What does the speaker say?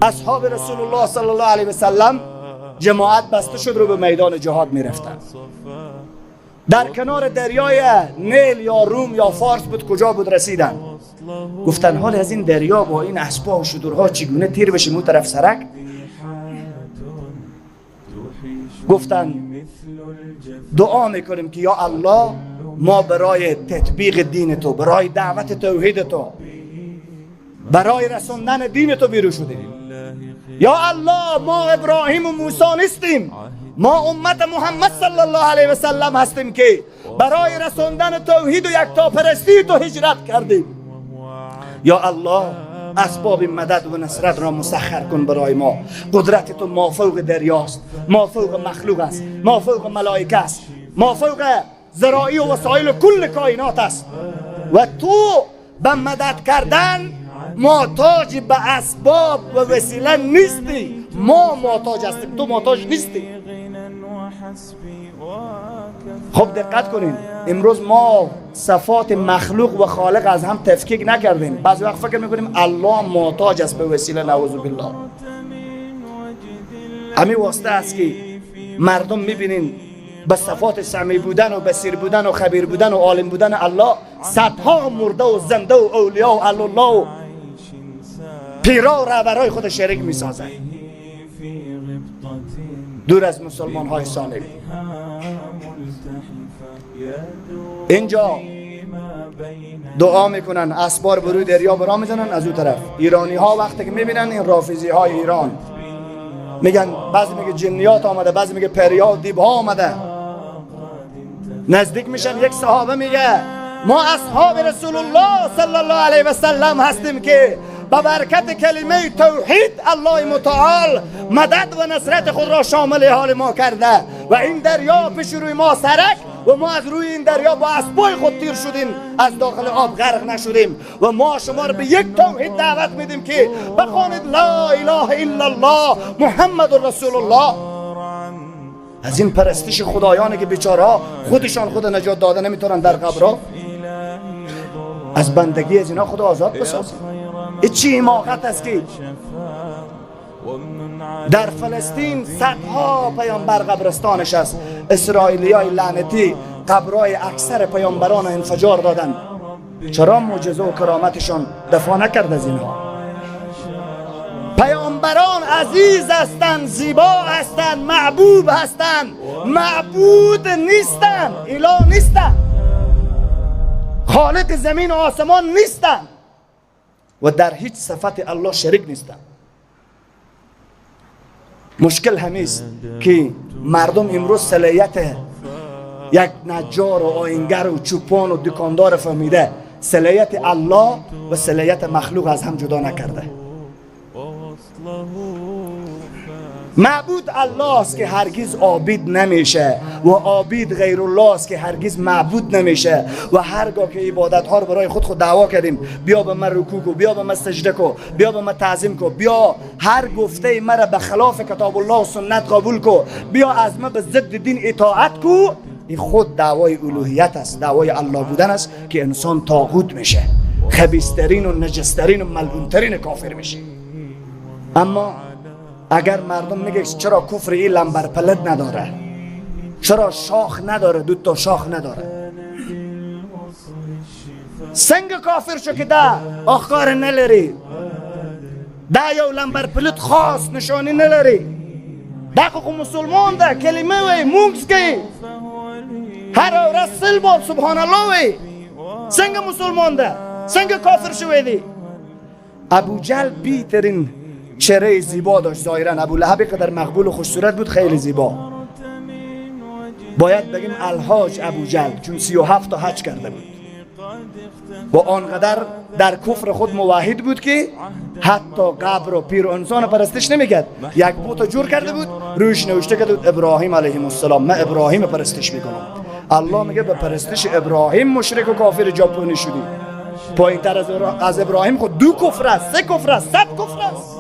اصحاب رسول الله صلی الله علیه و سلم جماعت بسته شد رو به میدان جهاد میرفتن. در کنار دریای نیل یا روم یا فارس بود، کجا بود، رسیدن. گفتن حال از این دریا با این اسبا و شترها چگونه تیر بشیم اون طرف سرک؟ گفتن دعا میکنیم که یا الله ما برای تطبیق دین تو، برای دعوت توحید تو، برای رساندن دین تو بیرون شدیم. یا الله ما ابراهیم و موسی نیستیم، ما امت محمد صلی الله علیه و سلم هستیم که برای رساندن توحید و یکتاپرستی تو هجرت کردیم. یا الله اسباب مدد و نصرت را مسخر کن برای ما. قدرت تو ما فوق دریاست، ما فوق مخلوق است، ما فوق ملائکه است، ما فوق ذرائع و وسایل کل کائنات است و تو به مدد کردن محتاج به اسباب و وسیله نیستی. ما محتاج هستیم، تو محتاج نیستی. خب دقت کنین، امروز ما صفات مخلوق و خالق از هم تفکیک نکردیم. بعضی وقت فکر میکنیم الله محتاج است به وسیله، نعوذ بالله. همین واسطه است که مردم میبینین به صفات سمیع بودن و بصیر بودن و خبیر بودن و عالم بودن الله صدها مرده و زنده و اولیا و الله و پیرا و رهبرای خود شریک میسازن، دور از مسلمان های سالم. اینجا دعا میکنن، اسبار بروی دریا برا میزنن. از اون طرف ایرانی ها وقتی که میبینن این رافضی های ایران میگن، بعضی میگه جنیات آمده، بعضی میگه پریا و دیب ها آمده، نزدیک میشن. یک صحابه میگه ما اصحاب رسول الله صلی الله علیه و سلم هستیم که به برکت کلمه توحید الله متعال مدد و نصرت خود را شامل حال ما کرده و این دریا پیش روی ما سرک و ما از روی این دریا با اسبای خود تیر شدیم، از داخل آب غرق نشدیم و ما شما را به یک توحید دعوت میدیم که بخوانید لا اله الا الله محمد رسول الله. از این پرستش خدایانی که بیچاره خودشان خود نجات داده نمیتونن در قبرها، از بندگی از اینا خود آزاد بسازیم. این چی حماقت است که در فلسطین صدها پیامبر قبرستانش است. اسرائیلیای لعنتی قبرای اکثر پیامبران انفجار دادن. چرا معجزه و کرامتشان دفاع نکرد از اینها؟ پیامبران عزیز هستند، زیبا هستند، محبوب هستند، معبود نیستند، اله نیستند، خالق زمین و آسمان نیستند و در هیچ صفت الله شریک نیستند. مشکل همیست که مردم امروز صلاحیت یک نجار و آینگر و چوپان و دکاندار فهمیده، صلاحیت الله و صلاحیت مخلوق از هم جدا نکرده. معبود الله است که هرگز عابد نمیشه و عابد غیر الله است که هرگز معبود نمیشه. و هرگاه که عبادت ها رو برای خود دعوا کردیم، بیا به من رکوع کو، بیا به من سجده کو، بیا به من تعظیم کو، بیا هر گفته مرا به خلاف کتاب الله و سنت قبول کو، بیا از من به ضد دین اطاعت کو، این خود دعوای الوهیت است، دعوای الله بودن است که انسان طاغوت میشه، خبیث‌ترین و نجسترین و ملعونترین کافر میشه. اما اگر مردم میگه چرا کفر این لمبر پلت نداره، چرا شاخ نداره، دو تا شاخ نداره، سنگ کافر شو که ده آخکار نلری، ده یو لمبر پلت خاص نشانی نلری، ده خو مسلمان ده کلمه وی مونږ کوي هر ورځ سل بار سبحان الله وی، څنګه مسلمان ده، څنګه کافر شوی دی؟ ابو جهل بیترین چهره زیبا داشت ظاهرا. ابو لهب قدر مقبول و خوش صورت بود، خیلی زیبا. باید بگیم الحاج ابو جهل، چون 37 تا حج کرده بود و آنقدر در کفر خود موحد بود که حتی قبر و پیر و انسان پرستش نمیکرد. یک بت جور کرده بود، روش نوشته کرده بود ابراهیم علیه السلام، من ابراهیم پرستش میکنم. الله میگه به پرستش ابراهیم مشرک و کافر ژاپنی شدی. پایین تر از ابراهیم خود دو کفر است، سه کفر است، 100 کفر است.